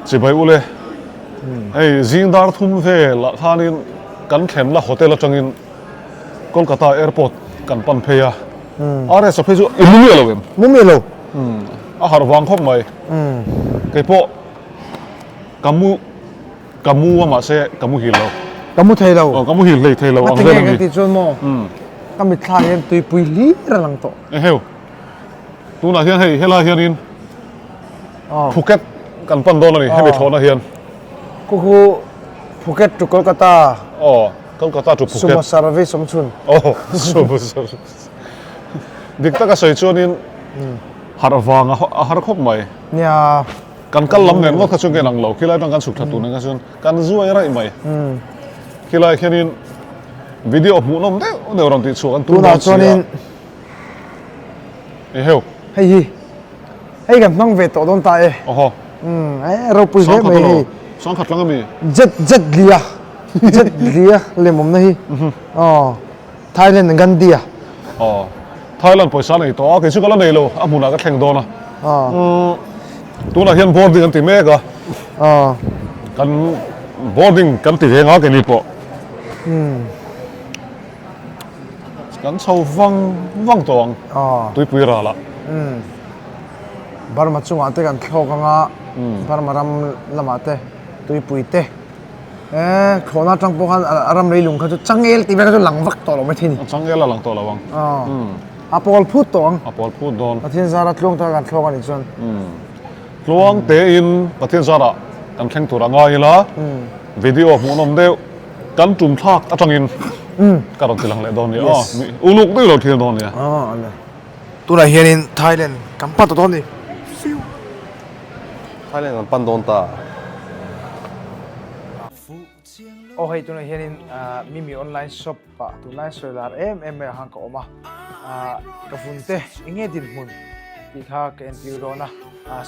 Chibai ule, hei zing dar thum velah khanin kan thlenna hotel atangin Kolkata airport kan pan phei a. RS a phei chu i mu miah lo em? Mu miah lo. A harh vang khawp mai. Keipawh ka mu ka mu a mahse ka muhil lo. Ka mu thei lo. Aw ka muhil hlei thei lo ang vel a ni. Ngatinge ka tih chuan maw ka mitthla hian tuipui hlir a lang tawh. Eheu. Tunah hian hei helai hianin Phuket kan pan dawn a ni hemi thlawhna hian. Khu khu Phuket to Kolkata. Aw Kolkata to Phuket. Sumo service awm chhun. Aw sumo service. Dik taka sawi chuanin harh vang a har khawp mai. Nia. Kan kal lam nen ngawt kha chuan ka inang lo khilai atang kan chhuk thla tur nen kha chuan kan zuai raih mai. Khilai khianin video hmuhnawm deuh deuh rawn tih chhuah kan tum dawn si a. Eheu. Hei hi. Hei kan hmang ve tawh dawn ta e. Oho. Umm e ropui hle mai hei. Sangkhat lang ami. Jet jet lia. Jet lia lem awmna hi. Aw. Thailand Gandhi a. Aw. Thailand pawisa nei tawh a kei chu ka la nei lo a hmunah ka thleng dawn a. Aw. Tunah hian boarding an ti mek a. Aw. Kan boarding kan ti ve nga keini pawh. Umm. Kan chho vang vang tawh ang tuipui ral ah. Burma chungah te kan thlawk ang a, Burma ram lamah te tuipui te eh thlawhna atang pawh khan a ram leilung kha chu changel tih vel kha chu lang vak tawh lo mai thei a ni. Changel a lang tawh lo ang. A pawl phut tawh ang. A pawl phut dawn. Pathian zara tluang taka kan thlawk a nih chuan. Tluang tein Pathian zarah kan thleng tur a ngai ila video hmuhnawm deuh. Kan tum thlak atangin ka rawn ti lang leh dawn nia aw. Uluk deuh lo thil dawn nia. Tunah hianin Thailand kan pan tawh dawn ni. Thailand kan pan dawn ta. Aw hei tunah hianin Mimi online shop ah tunlai sawi lar em em mai ah khan ka awm a. Ka vun te enge dinhmun tih kha ka entir dawn a.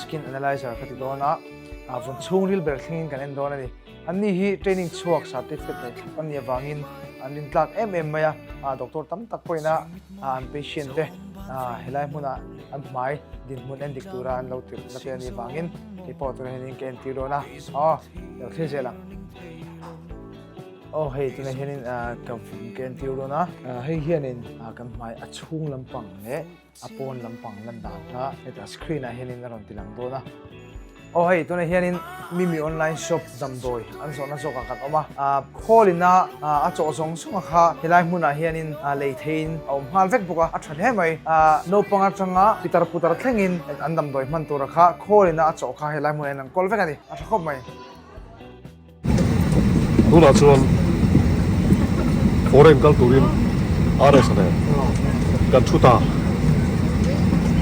Skin analyzer ka ti dawn a. Vun chhungril ber thlengin kan en dawn a ni. Anni hi training chhuak certificate nei thlap an nih avangin an rintlak em em mai a, doctor tam tak pawhin a an patient te helai hmuna an hmai dinhmun en dik tura an lo tirh na te a nih avangin kei pawh tunah hianin ka entir dawn a, aw lo thlir zel ang. Aw hei tunah hianin ka ka entir dawn a, hei hianin kan hmai a chhung lampang leh a pawn lampang lan dan kha hetah screen ah hianin a rawn ti lang dawn a. Aw hei tunah hianin Mimi online shop damdawi an zawhna zawkah kan awm a, ah call ina a chawh zawng zawng a kha helai hmunah hianin lei theiin a awm nghal vek bawk a, a tha hle mai. Ah naupang atanga pitar putar thlengin an damdawi hman tura kha call ina a chawh kha helai hmunah hian an kawl vek a ni, a tha khawp mai. Tunah chuan foreign kal turin RS nen kan thu ta.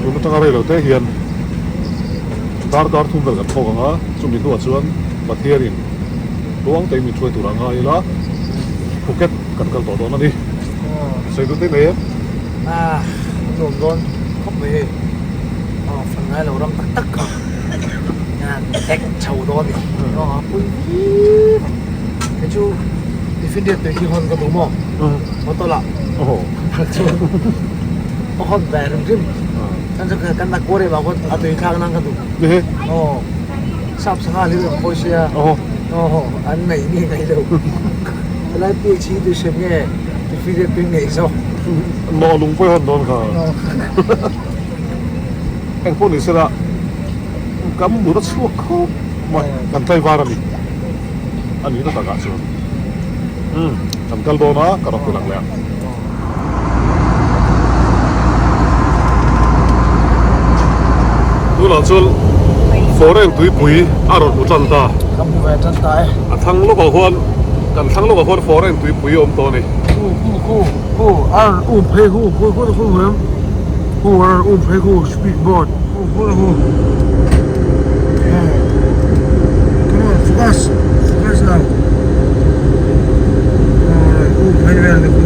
Tun atanga rei lo te hian darkar thum vel kan thawk ang a, chumi hnuah chuan Pathianin tluang tein min hruai tur a ngai ila Phuket kan kal tawh dawn a ni. Sawi duh te mai em? A nuam dawn khawp mai hei. Aw fan ngai lo ram tak tak kha. Ek chho dawn ni. Aw a pui viau ang. Kei chu Defender tui khi hawn ka duh maw? Motor ah. Chuan a hawn ve rim rim. Chan chu kan la kuar em ah khawn a tui thlak nan ka duh. Aw sap sangha hlir kan khawi sia. Aw an nei nge ngai lo. Helai PHE tui hrem nge Defender tui ngei zawk. Nawh lung pawh i hawn dawn kha. Eng pawh ni sela kan mut a chhuak khawp mai kan tlaivar a ni a nihna takah chuan umm kan kal dawn a ka rawn ti lang leh ang. Tunah chuan foreign tuipui a rawn hmu tan ta. Kan hmu ve tan ta e. A thlang lawkah khuan kan thlang lawkah khuan foreign tuipui a awm tawh a ni. Khu khu khu khu a rawn um phei khu khu khu khu em. Hu a rawn um phei khu speed boat hu hu hu Come on focus focus now um phei vel te khu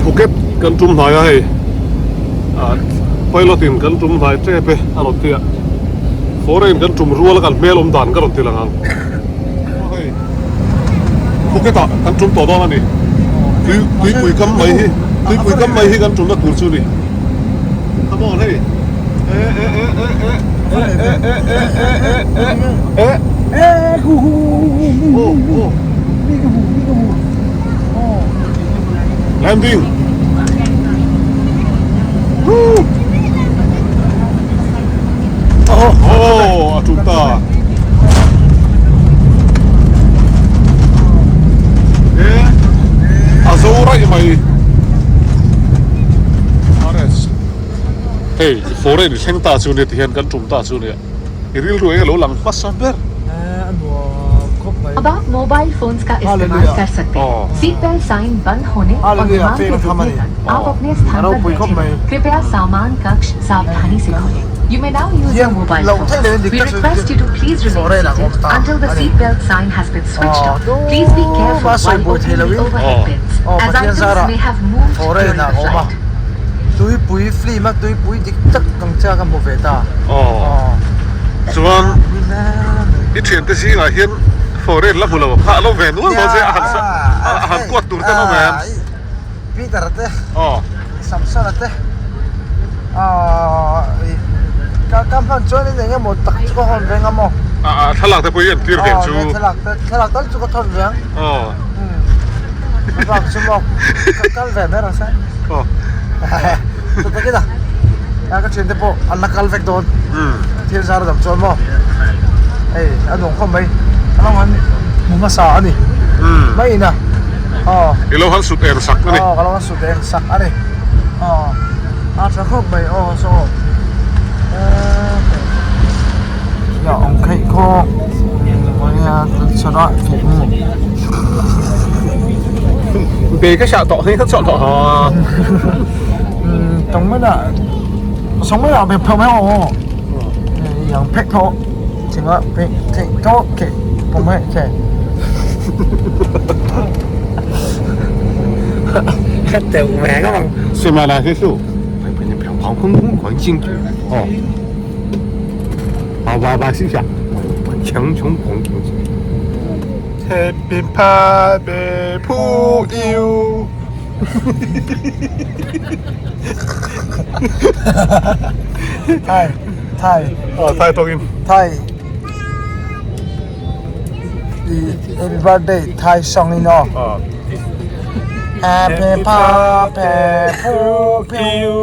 Phuket kan tum hnai a hei pilot in kan tum hnai tep e a rawn ti a foreign kan tum rual a kan hmel awm dan ka rawn ti lang ang. Phuket ah kan tum tawh dawn a ni. Tui tuipui kam mai hi tuipui kam mai hi kan tumna tur chu a ni. Come on hei e e e e e. Landing. Oh, a tum ta. A zo raih mai. RS. Hei, foreign thleng ta chu nia tihian kan tum ta chu nia. I rilru eng a lo lang hmasa ber. अब आप mobile phones का इस्तेमाल कर सकते हैं seat belt sign बंद होने और विमान के रुकने तक आप अपने स्थान पर बैठे रहें। कृपया सामान कक्ष सावधानी से खोलें You may now use your mobile phone. We request you to please remain seated until the seat belt sign has been switched off. Please be careful while opening the overhead bins, as items may have moved during the flight. Tuipui film a tuipui dik tak ang chiah ka hmu ve ta. Aw chuan i thiante zingah hian foreign la hmu lo kha a lo ve nual dawn che a han a han kuat tur te an awm em? Peter a te Samson a te ka ka hman chuan in eng emaw tak chu ka hawn reng a maw? A thlalak te pawh hi an tir ve chu. Thlalak te thlalak tal chu ka thawn ve ang. Aw. A bak chu maw ka kal ve ber ang se. Aw. Chuta kina a ka thiante pawh an la kal vek dawn. Thil zar dam chuan maw hei a nuam khawp mai a lo han hmu hmasa a ni mai in a aw. I lo han sut eng sak a ni. Aw ka lo han sut eng sak a ni. Aw a tha khawp mai aw saw ya awm kheih khaw Bê cái sợ tọ thấy rất sợ tọ hả? Tổng mới là sống mới là việc phồng mới ồ yang pek tho chỉ có pek thế tho kệ phồng mới thế Xem lại là thế số. 航空公环境哦。好，吧吧，谢谢。强强狂竞 Happy birthday to you。 Thai Thai Aw Thai tawngin. Thai Happy birthday Thai song in aw. Happy birthday to you.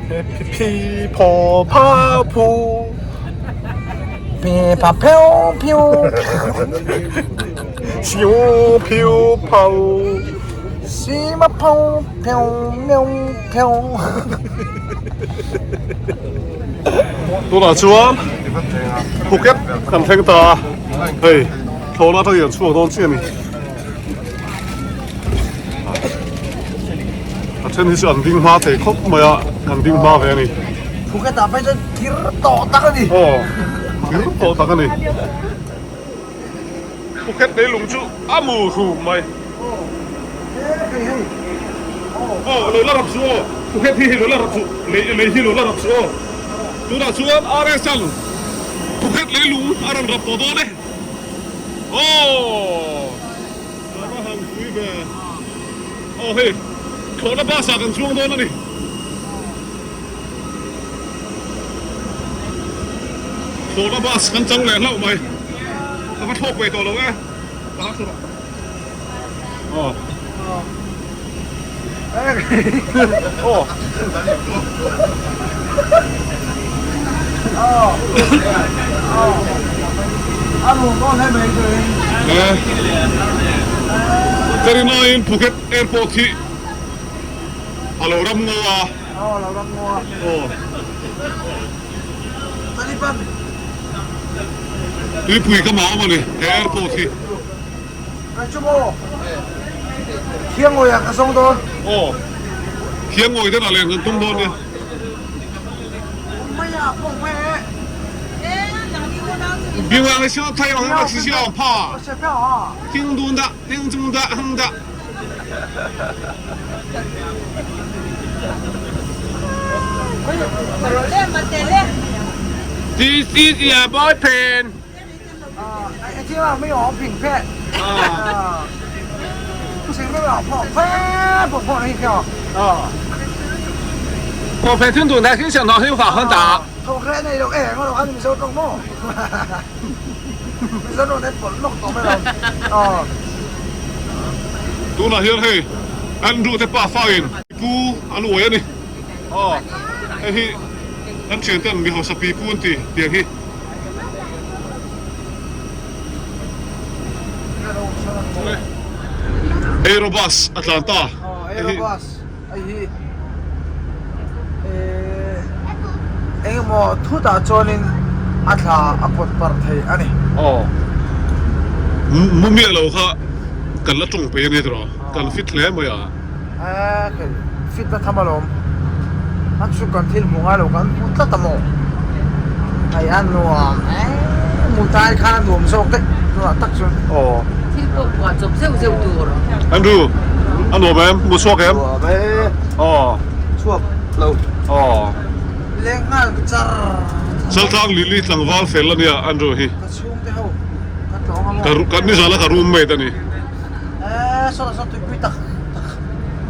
Happy people pa pu. Pi pa piu piu. Siu piu pau. Si ma pau piu miu piu. Tunah chuan Phuket kan thleng ta a, hei thlawhna atangin an chhuak dawn chiah a ni. A then hi chu an ding hma thei khawp mai a, an ding hma ve a ni. Phuket ah phei chuan thir tawh tak a ni. Aw, thir tawh tak a ni. Phuket leilung chu a mu hrum mai. Aw, lo la rap suh aw, Phuket hi hei lo la rap suh, lei lei hi lo la rap suh aw. Tunah chuan RSL Phuket leilung a rawn rap tawh dawn e. Aw, a va han pui ve. Aw hei, thlawhna bus ah kan chuang dawn a ni. Thlawhna bus kan chang leh hlauh mai. Ka va thlawk ve tawh lo e. Ka ha thu rawh. Aw. Aw. Ka rinaiin Phuket Airport hi a lo ram ngaw a. Aw a lo ram ngaw a. Aw. Taliban. Tuipui ka mau a ni he airport hi. Ka chu maw? Khiangawi ah ka zawng dawn. Aw. Khiangawi te dah len kan tum dawn nia. Mai ah pawh mai e. Biang ang siang thai ang ang si siang pa. Ting dun da, ting chung da, hang da. This is your boyfriend. Thawk hreh nei lo e ngaw lo khan Mizo tawng maw? Mizo tawng te pawlh lawk tawh mai lo. Aw. Tunah hian hei Andrew te pafa in pu an uai a ni. Aw hei hi kan thian ten mi hausa pi pu an ti tiang hi. Aerobus a tlan ta. Aw Aerobus. Hei hi ehh eng emaw thutah chuanin a thla a pawt parh thei a ni. Aw mu miah lo kha kan la tawng peih a ni tawh kan fit hle mai a. Eeh hei fit na tham alawm a chu kan thil hmu ngai lo kan hmu tlat a maw hei a nuam eeh mu tai khan a nuam zawk daih tunah tak chuan. Aw. Thil pawh phuah chawp zeuh zeuh tur. Andrew, a nuam em? Mu chhuak em? Nuam e. Aw. Chhuak lo. Aw. Leng nghal char. Chaltlang Lily tlangval fel a nia Andrew hi. Ka chhungte ho ka tlawng a maw. Ka nizan a ka roommate a ni. Eee sawtah sawn tuipui tak tak.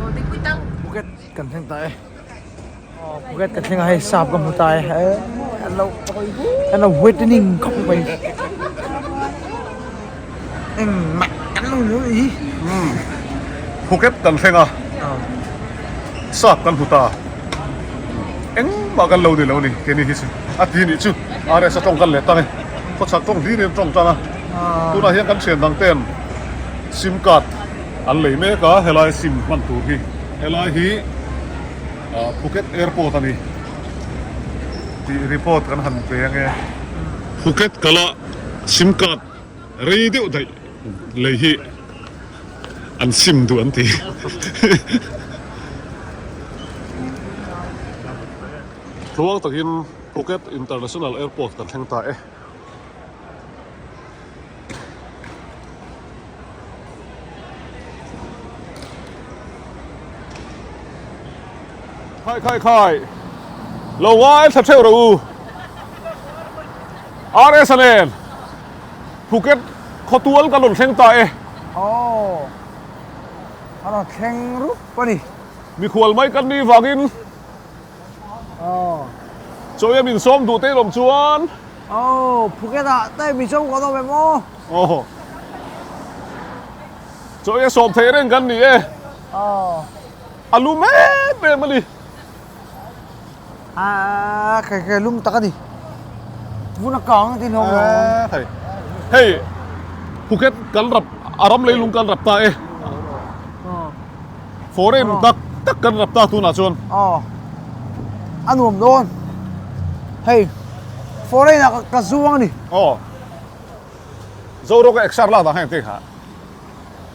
Aw tuipui tak. Phuket kan thleng ta e. Aw Phuket kan thleng a hei sap ka hmu ta e. An lo an lo whitening khawp mai. Engmah kan lo hmu i. Umm Phuket kan thleng a sap kan hmu ta engmah kan lo ni lo ni keini hi chu a ti nih chu RS a tawng kan let tang e khawchhak tawng hlir in tawng tang a tunah hian kan thian dang ten sim card an lei mek a helai sim hman tur hi helai hi Phuket airport a ni tih report kan han pe ange Phuket kala sim card Rei deuh daih lei hi an sim duh an ti. Tluang takin Phuket International Airport kan thleng ta e. Khai khai khai lo ngai thla theuh rawh u. RS a nen. Phuket khawtual kan rawn thleng ta e. Aw, a rawn thleng rup a ni. Mikhual mai kan nih vangin chawi a min sawm duh te lawm chuan. Aw, Phuket ah te Mizo kan awm em aw? Aw, chawi a sawm theih reng kan ni e. Aw. A lum em em a ni. A khe khe lum tak a ni. Vun a kang ti hlawm lo. Hei hei Phuket kan rap a ram leilung kan rap ta e. Foreign tak tak kan rap ta tunah chuan. Aw a nuam dawn. Hei foreign ah ka zuang a ni. Aw Zoroka exer lak dah heng te kha.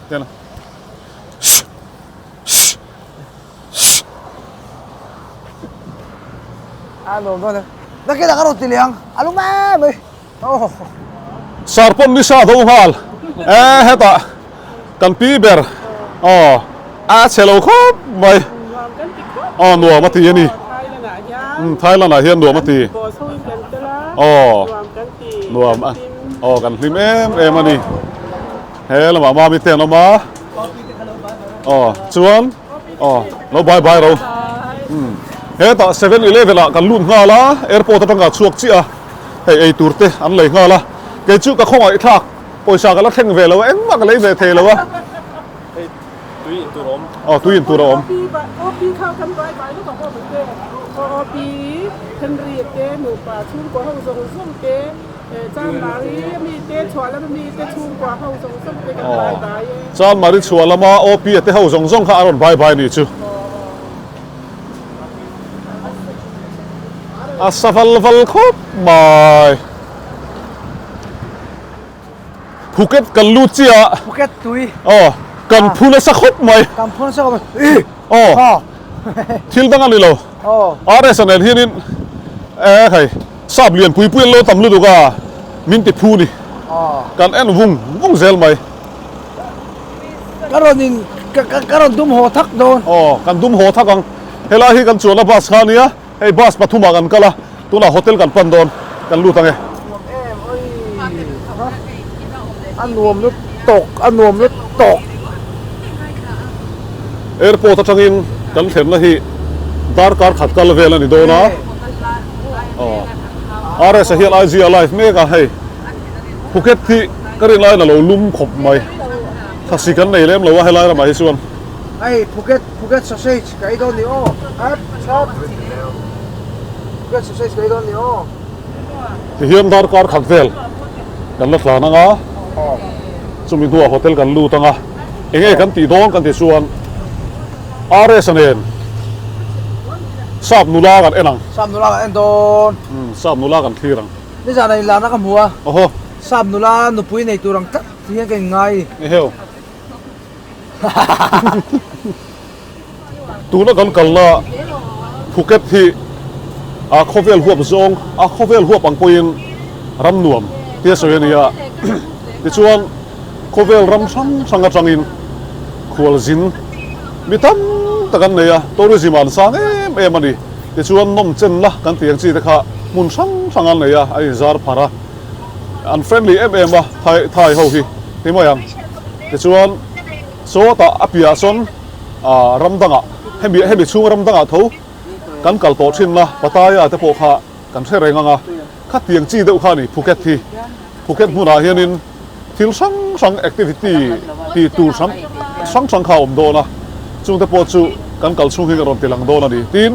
Tena. A nuam dawn e. Nakin ah ka rawn ti leh ang. A lum em mai. Oh. Sarpawn nisa do nghal. E hetah kan pi ber. Aw a chhe lo khawp mai. Aw nuam a ti a ni. Thailand ah hian nuam a ti. Aw nuam a. Aw kan hlim em em a ni. He lamah mami te an awm a. Aw chuan aw lo bye bye ro hetah 7-eleven ah kan lut nghal a airport atanga chhuak chiah a hei ei tur te an lei nghal a kei chu ka khawngaih thlak pawisa ka la thleng ve lo a engmah ka lei ve thei lo a tui in tur a awm aw tui in tur a awm Chanmari chhuah lama OP a te ho zawng zawng kha a rawn bai bai ni chu. A sa val val khawp mai. Phuket kan lut chiah. Phuket tui. Aw, kan phu nasa khawp mai. Kan phu nasa khawp mai. Aw, thil dang a ni lo. RS a nen hianin e hei sap lian pui pui an lo tam lutuk a, min ti phu ni. Kan en vung vung zel mai. Ka rawn in ka rawn dum haw thak dawn. Aw, kan dum haw thak ang. Helai hi kan chuanna bus kha a nia, hei bus pathumah kan kal a, tunah hotel kan pan dawn, kan lut ang e. A nuam lutuk, a nuam lutuk. Airport atangin kan thlenna hi. Darkar khat kal vel a ni dawn a. Aw. RS a hian IG a live mek a hei. Phuket hi ka rin laiin a lo lum khawp mai. Thasi kan nei lem lo a helai ramah hi chuan. Hei Phuket Phuket sausage ka ei dawn ni aw. At chap. Phuket sausage ka ei dawn ni aw. Tihian darkar khat vel kan la tlan anga chumi hnuah hotel kan lut anga enge kan tih dawn kan tih chuan RS a nen sap nula kan en ang. Sap nula kan en dawn. Umm sap nula kan thlir ang. Nizan a inlarna ka hmu a. Awhaw. Sap nula nupui nei tur ang tlat hian ka inngai. Eheu. Tuna kan kalna Phuket hi a khawvel huap zawng, a khawvel huap ang pawhin ram nuam tia sawi a ni a. Tichuan, khawvel ram hrang hrang atangin khualzin mi tam tak an nei a, tourism an sang em em a ni. Tichuan, nawm chenna kan tih ang chi te kha hmun hrang hrang an nei a, an inzar phar a, an friendly em em a Thai Thai ho hi ti mai ang. Tichuan, sawtah a piahah sawn Aaa ram dangah hemi hemi chhung ram dangah tho kan kal tawh thin la Pattaya te pawh kha kan hre reng ang a, khatiang chi deuh kha a ni Phuket hi. Phuket hmunah hianin thil hrang hrang activity tih tur hrang hrang hrang kha a awm dawn a, chungte pawh chu kan kal chhung hi ka rawn ti lang dawn a ni. Tin,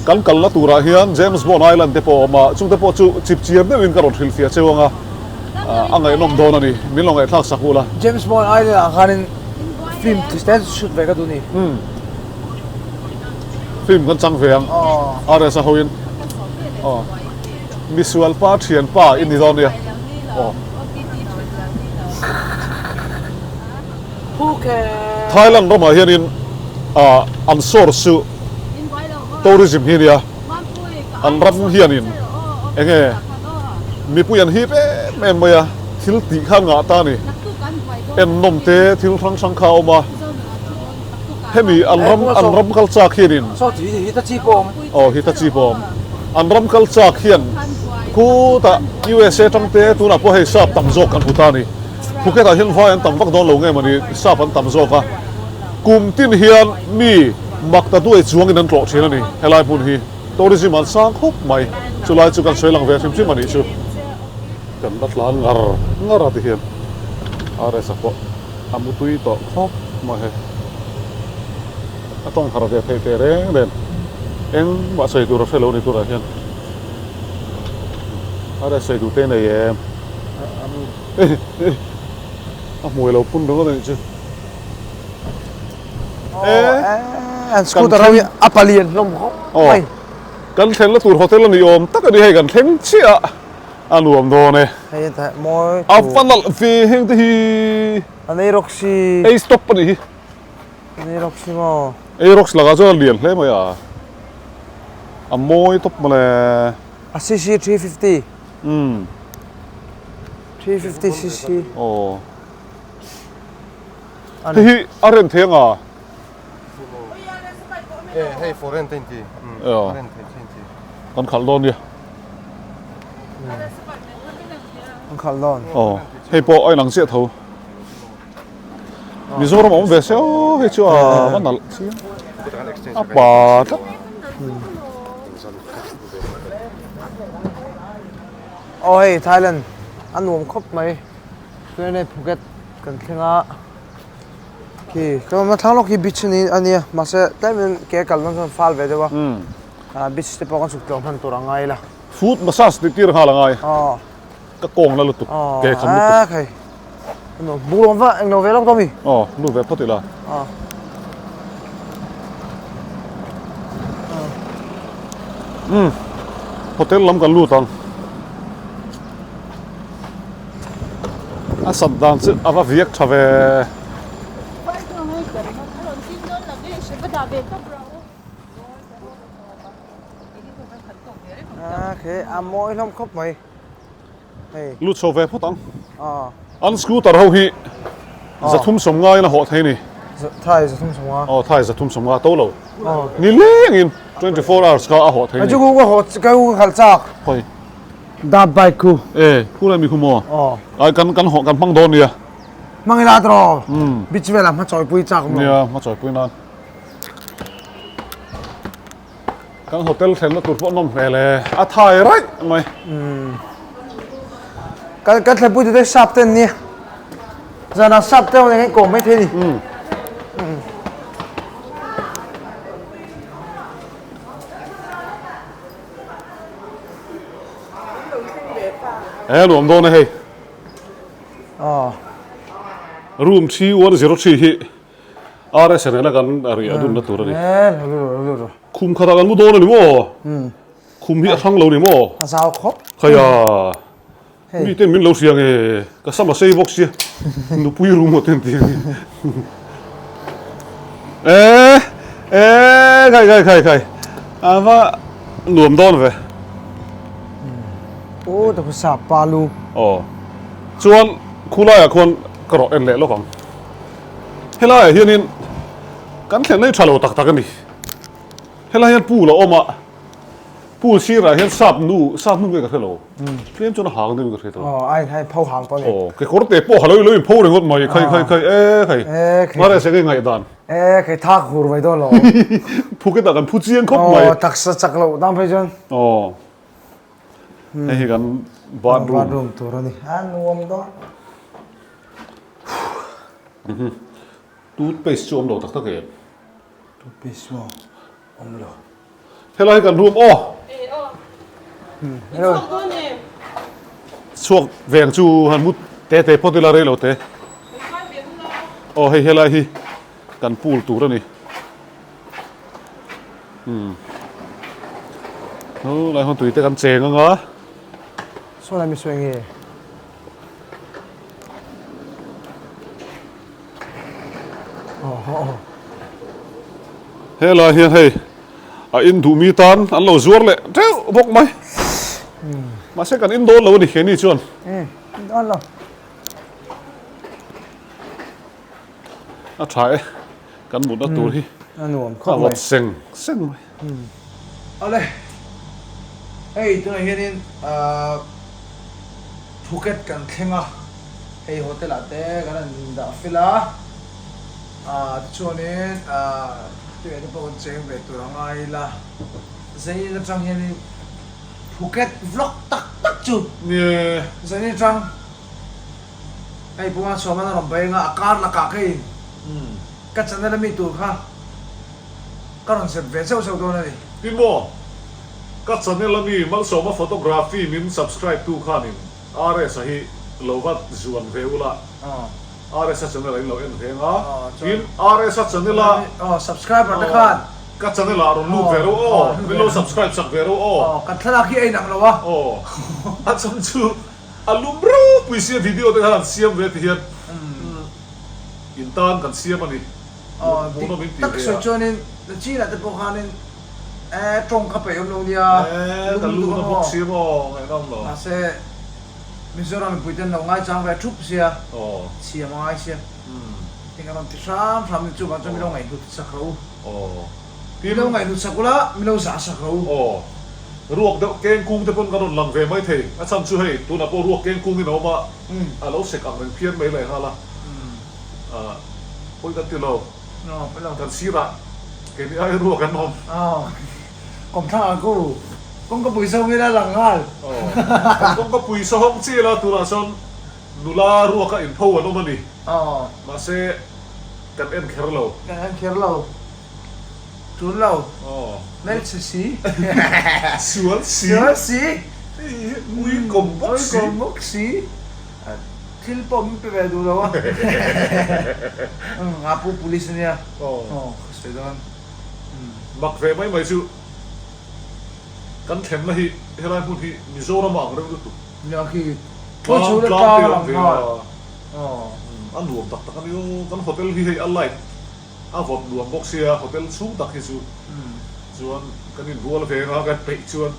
kan kalna turah hian James Bond Island te pawh a awm a, chungte pawh chu chipchiar deuhin ka rawn hrilhfiah cheu ang a, a ngaihnawm dawn a ni. Min lo ngaihthlak sak u la. James Bond Island ah khanin Film te shoot ve ka duh ni. Umm. Film kan chang ve ang. Aw. RS a hoin. Aw. Misual pa thian pa i ni dawn nia. Aw. Thailand ramah hianin ah an source chu tourism hi nia. An ram hianin enge mipui an hip em em mai a, thil tih kha an ngah ta a ni. Ennawm te thil hrang hrang kha a awm a, hemi an ram an ram kal chak hianin aw Hitachi pawh a awm. An ram kal chak hian khutah USA tang te tunah pawh hei sap tam zawk kan hmu ta a ni. Phuket ah hian vai an tam vak dawn lo nge mawni sap an tam zawk a. Kum tin hian mi mak ta duai chuangin an tlawh thin a ni. Helai hmun hi tourism an sang khawp mai. Chulai chu kan sawi lang ve hrim hrim a nih chu. Kan la tlan ngar ngar a ti hian RS a pawh a mu tui tawh khawp mai hei. A tawng har ve thei teh reng nen engmah sawi tur a hre lo ni tunah hian. RS sawi duh te nei em? A hmui lo phun ringawt a nih chu. An scooter ho hi a palian hlawm khawp mai. Kan thlenna tur hotel a ni awm tak a ni hei kan thleng chiah a, a nuam dawn e. Hei a tah mawi A va nalh ve heng te hi. An ei rawk si. Ei stop a nih hi. An ei rawk si maw. Ei rawk lakah chuan a lian hle mai a. A mawi tawp mawle. A cc 350. Umm. 350 cc. Aw. Hei hi a rent thei anga? E hei for rent a inti. A rent thei chi inti. Kan khalh dawn nia. Kan khalh dawn. Aw hei pawh a inang chiah tho. Mizoram a awm ve se aw hei chu a va nalh chiang. A pa tlat. Aw hei Thailand a nuam khawp mai. Chuan Phuket kan thleng a khi ka awmna thlang lawk hi beach a ni a nia mahse tlem in ke kal dawn chuan fal ve deuh a beach te pawh kan chhuk tlawm hman tur a ngai la Foot massage tih tir nghal a ngai ka kawng la lutuk ke kham lutuk a khai ano buk lawm va englo ve lawk dawn mi aw lut ve phawt ila umm hotel lam kan lut ang. A sat dan chu a va viak tha ve. A mawi hlawm khawp mai hei. Lut chho ve phawt ang. An scooter ho hi 350 in a hawh thei ni. Thai 350. Aw thai 350 to lo. Ni lengin 24 hours kha a hawh thei ni. Chu ka hawh ka khalh chak. Hawi. Dap bike khu. E, khu lai mi khu maw? Aw. Ai kan kan hawh kan hmang dawn nia. Hmang ila tawh. Umm. Beach velah hma chawi pui chak maw? Nia, hma chawi pui nan. Kan hotel thlenna tur pawh nawm hmel e, a thai raih mai. Kan kan thlenpui tute sap te an nia. Zanah sap te awm eng kawm mai thei ni. E nuam dawn e hei. Room 3103 hi RS nena kan riah dunna tur a ni. Khum khatah kan mu dawn a ni maw? Khum hi a hrang lo ni maw? A zau khawp. Khaia mi ten min lo hria nge ka sam a sei bawk sia nupui room aw ten ti ang e e khai khai khai khai a va nuam dawn ve. Aw ta sa palu. Aw chuan khulaiah khuan ka rawh en leh lawk ang. Helaiah hianin kan thlenna hi tha lo tak tak a ni. Helai hian pool a awm a, pool sirah hian sap nu, sap nu nge ka hre lo, tlem chuan a hang deuhin ka hre ta lo. Aw, ai hai pho hang pawh a ni. Aw, kekawr te pawh ha lo in lo inpho ringawt mai, khai khai khai e khai, Mare se nge ngaihdan. E khai thak hur mai dawn lo. Phuketah kan phu chiang khawp mai. Aw, taksa chak loh tan phei chuan. Aw. Hei hi kan bathroom. Bathroom tur a ni. A nuam dawn. Toothpaste chu awm lo tak tak em? Toothpaste chu awm lo. Helai hi kan room aw. Hello. Chhuak veng chu han mut te te phawt ila rei lo te. Aw hei helai hi kan pool tur a ni. Helai hmun tui te kan cheng anga. Saw lai mi sawi nge? Helai hian hei a in duh mi tan an lo zuar leh teuh bawk mai. Mahse kan in dawn lo a ni keini chuan. In dawn lo. A tha e kan mutna tur hi. A nuam khawp mai. A vawt seng seng mai. Awle hei tunah hianin Phuket kan thleng a, hei hotel ah te kan han dah fel a, tichuanin tuiah te pawh kan cheng ve tur a ngai ila, zanin atang hianin Phuket vlog tak tak chu zanin atang hei Pu Malsawma a rawn bai anga a kar lakah kha in ka channel ami tur kha. Ka rawn zep ve zeuh zeuh dawn a ni. Ti maw? Ka channel a mi Malsawma Photography min subscribe tu khanin RS-a hi lo va zuan ve ula, RS-a channel ah in lo en ve anga, tin RS-a channel a subscriber te khan ka channel ah rawn lut ve ro aw, min lo subscribe sak ve ro aw. Kan thlalak hi a inang lo a. Aw, a chhan chu a lum ropui sia video te khan an siam ve ti hian in tan kan siam a ni. Aw dik tak sawi chuanin Nachina te pawh khanin eh tawng kha peih awm lo nia lung duh ang aw mahse Mizoram mipui ten lo ngaichang ve thup sia chhiam a ngai sia heng a rawn ti hram hram ni chuvang chuan milo ngaihhlut sak ro milo ngaihhlut sak ula milo zah sak ro. Aw ruak deuh keng kung te pawn kan rawn lang ve mai thei a chhan chu hei tunah pawh ruak keng kungin a awm a a lo sek ang reng phian mai lehnghal a. Pawi kan ti lo. Kan sirah keini ai ruak an awm. Kawmthlang ah ku kawngka pui sa hawng ila lang nghal. Kan kawngka pui sa hawng chiah ila tunah chuan nula ruaka inpho an awm a ni. Mahse kan en kher lo. Kan en kher lo. Tul lo. Hmelchhe si. Sual si. Sual si. Ui kawm bawk si. Ui kawm bawk si. Thil pawh min pe ve duh lo a. Umm a pu police ania. Aw ka sawi dawn. Mak ve mai mai chu kan thlenna hi helai hmun hi Mizoram a ang reuh lutuk. Nia khi tlang chho leh tlang a lang nghal. A nuam tak tak a ni aw. Kan hotel hi hei a light a vawt nuam bawk sia hotel chhung tak hi chu chuan kan inbual ve anga kan peih chuan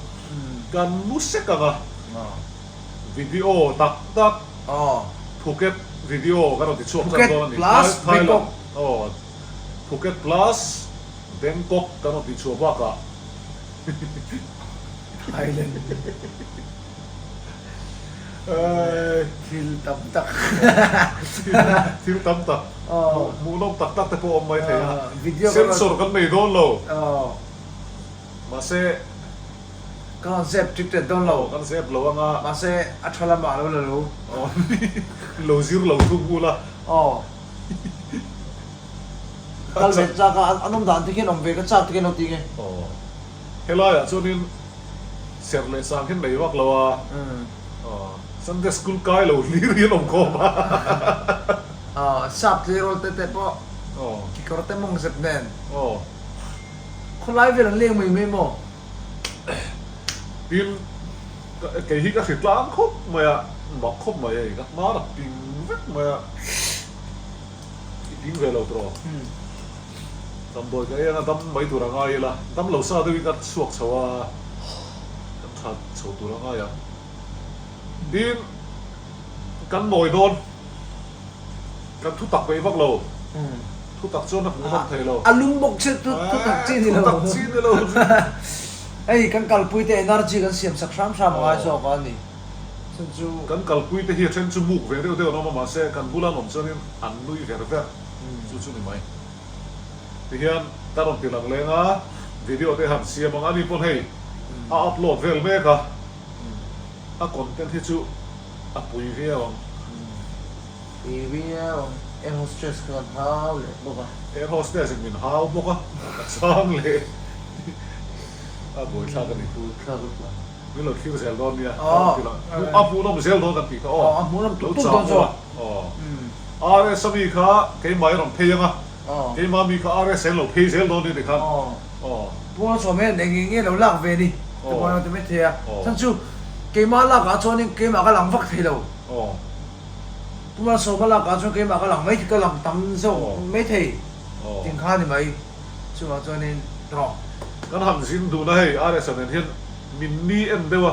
kan mu sek ang a. Video tak tak Phuket video kan rawn ti chhuak tan dawn a ni. Thailand aw Phuket plus Bangkok kan rawn ti chhuah bakah Thailand thil tam tak thil tam tak hmuhnawm tak tak te pawh awm mai thei a sensor kan nei dawn lo. Mahse. Ka rawn zep ṭip ṭet dawn lo. Aw, kan zep lo anga. Mahse, a ṭha lamah a lo la lo. Aw, lo zir lo thung ula. Aw. Kal ve chak a, an awm dan te khian awm ve ka chak te khian lo ti nge. Aw. Helaiah chuanin serh leh sang hian nei vak lo a. Aw, Sunday school kai lo hlir hi an awm khawm a. Aw, sap tleirawl te te pawh. Aw. Kekawr te mawng zep nen. Aw. Khawlai vel an leng mai mai maw? Tin, kei hi ka hri tlang khawp mai a, mak khawp mai hei, ka hnar a ping vek mai a, i ping ve lo tawh. Damdawi ka ei anga dam mai tur a ngai ila, dam lo sa deuhin ka chhuak chho a, kan tha chho tur a ngai ang. Tin, kan nawi dawn. Kan thutak peih vak lo. Thutak chuan a hmuh nawm thei lo. A lum bawk che thutak chi ni lo. Thutak chi ni lo. Hei kan kalpui te energy kan siam sak hram hram a ngai zawk a ni. Chun chu. Kan kalpui te hi a then chu muk ve deuh deuh an awm a mahse kan bula an awm chuanin an nui ver ver chu chu ni mai. Tihian ka rawn ti lang leng a video te han siam ang a ni pawn hei a upload vel mek a a content hi chu a pui viau ang. Pui viau ang. Air hostess kha kan hau leh bawk a. Air hostess in min hau bawk a, ka chang leh a buaithlak a ni. Buaithlak lutuk. Min lo thlir zel dawn nia. A hmuhnawm zel dawn kan tih kha aw. A hmuhnawm tuk tuk dawn chu. Aw. RS a mi kha keimah i rawn phei ang a. Keimah mi kha RS a lo phei zel dawn nia tikhan. Aw. Pawl chhawm hian eng eng nge lo lak ve ni te pawh an ti mai thei a. Chhan chu keimah lak ah chuanin keimah ka lang vak thei lo. Puma sawma lak ah chuan keimah ka lang mai ka lang tam zawk mai thei ting kha ni mai. Chuvang chuanin rawh. Kan han zin dun a hei RS a nen hian min ni en deuh a.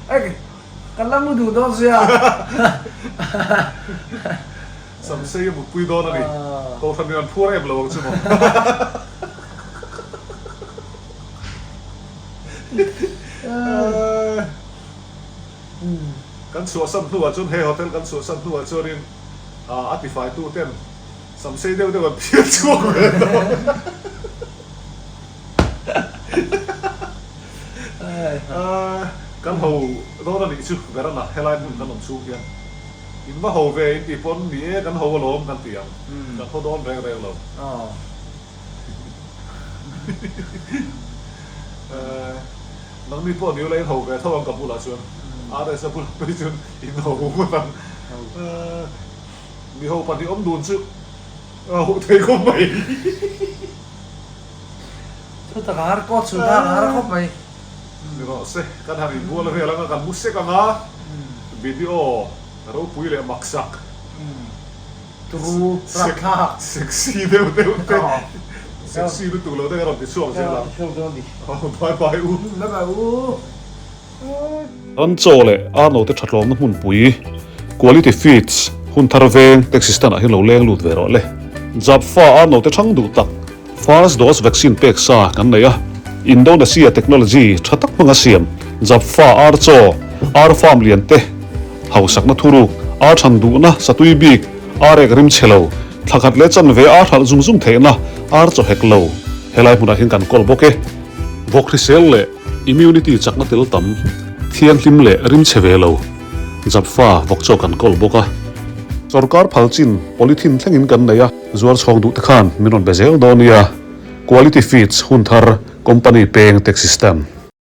Hei kan la mu duh dawn sia. Samsei a mutpui dawn a ni. Kohhran in an phuar em lo ang chu maw. Kan chhuahsan hnuah chuan he hotel kan chhuahsan hnuah chuanin a tifaitu ten samsei deuh deuh an phiar chhuak ve dawn. Kan ho dawn a nih chu Verana helai hmun kan awm chhung hian in va ho ve in tih pawn ni e kan ho alawm kan ti ang kan haw dawn reng reng lo. Nangni pawh ni ula in ho ve tho ang ka bulah chuan RS a bulah phei chuan in ho ngawt ang. Mi ho pahnih awm dun chu a huh thei khawp mai. Thu tak a har kawt chhun tak a har khawp mai. Ni rawh se, kan han inbual vel anga kan mu sek anga video ropui leh maksak turu rapthlak sexy deuh deuh te sexy lutuk lo te ka rawn ti chhuak zel ang. Bye bye u. Bye bye u. Ran chaw leh ar note thatlawmna hmunpui, Quality Feeds, hun thar veng taxi stand ah hian lo leng lut ve rawh le. Japfa ar note thang duh tak, First dose vaccine pek sa kan nei a, Indonesia technology tha tak hmanga siam Japfa ar chaw, ar farm lian te, hausakna thuruk, ar than duhna satui bik, ar ek rim chhe lo, thlakhat leh chanve ar hralh zung zung theihna ar chaw hek lo helai hmunah hian kan kawl bawk e. Vawk hrisel leh immunity chakna tel tam, thianghlim leh rim chhe ve lo, Japfa vawk chaw kan kawl bawk a. Sorkar phal chin polythene thlengin kan nei a. Zuar chhawng duh te khan min rawn be zel dawn nia. Quality Feeds hun thar company peng taxi stand.